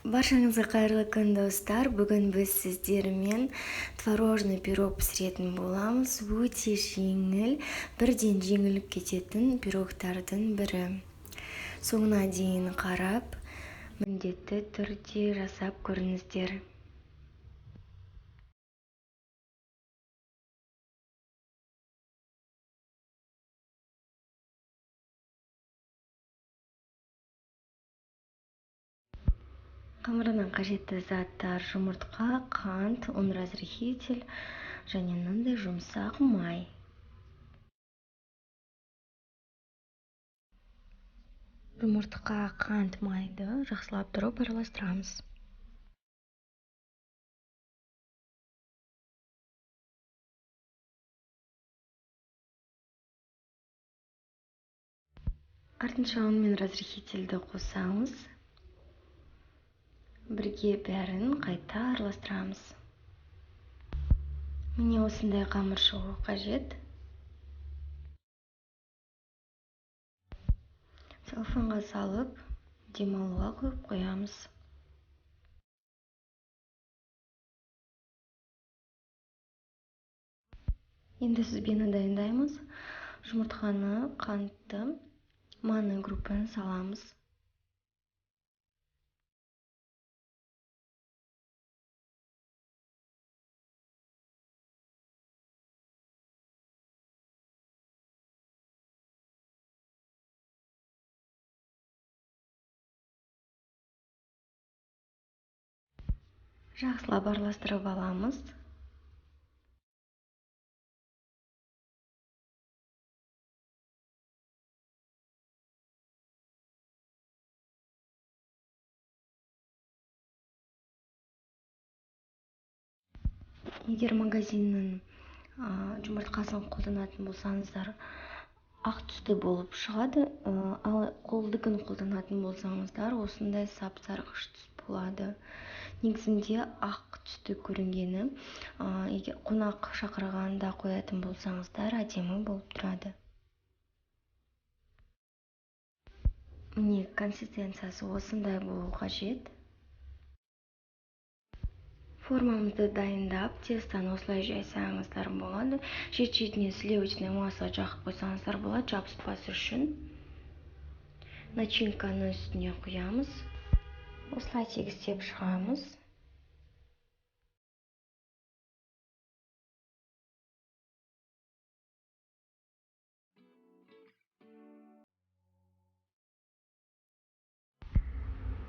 Баршаңызға қайырлы күн, достар! Бүгін біз сіздермен творожный пирог пісіретін боламыз. Өте жеңіл, бірден жеңіліп кететін пирогтардың бірі. Соңына дейін қарап, міндетті түрде жасап көріңіздер. Қамырына қажетті заттар: жұмыртқа, қант, ұн разрыхлитель және мынандай жұмсақ май. Жұмыртқа, қант, майды жақсылап тұрып араластырамыз. Артынша ұн мен разрыхлительді қосамыз. Бірге бәрін қайта араластырамыз. Міне, осындай қамыр шығуы қажет. Целлофанға салып, демалуға қойып қоямыз. Енді сүзбені дайындаймыз. Жұмыртқаны, қантты, манный группаны саламыз. Жақсылап араластырып аламыз. Егер магазиннің жұмыртқасын қолданатын болсаңыздар, ақ түсті болып шығады, ал қолдікін қолданатын болсаңыздар, осындай сап-сарғыш түс болады. Негізінде ақ түсті көрінгені, егер қонақ шақырғанда қоятын болсаңыздар, әдемі болып тұрады. Міне, консистенциясы осындай болу қажет. Формамызды дайындап, тестаны осылай жайсаңыздар болады. Шет-шетіне сливочное масло жағып қойсаңыздар болады, жабыспас үшін. Начинканы үстіне құямыз. Осылай тегістеп шығамыз.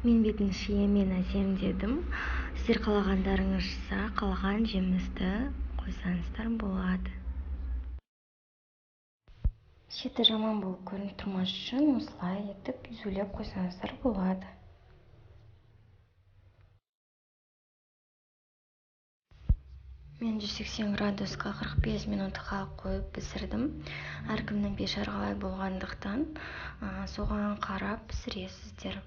Мен бетін шиемен әсемдедім. Сіздер қалағандарыңызша қалаған жемісті қойсаңыздар болады. Шеті жаман болып көрініп тұрмас үшін осылай етіп үзулеп қойсаңыздар болады. Мен 180 градусқа 45 минутқа қойып пісірдім. Әркімнің пеші әрқалай болғандықтан, соған қарап пісіресіздер.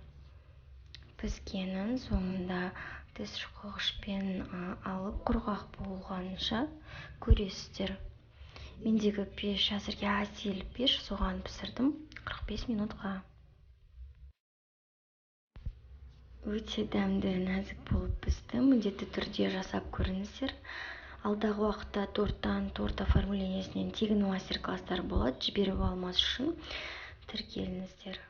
Піскенін соңында тіс шұқығышпен алып құрғақ болғанша көресіздер. Мендегі пеш әзірге әсел пеш, соған пісірдім 45 минутқа. Өте дәмді, нәзік болып пісті. Міндетті түрде жасап көріңіздер. Алдағы уақытта торттан, торт оформлениесінен тегін мастер-класстар болады. Жіберіп алмас үшін тіркеліңіздер.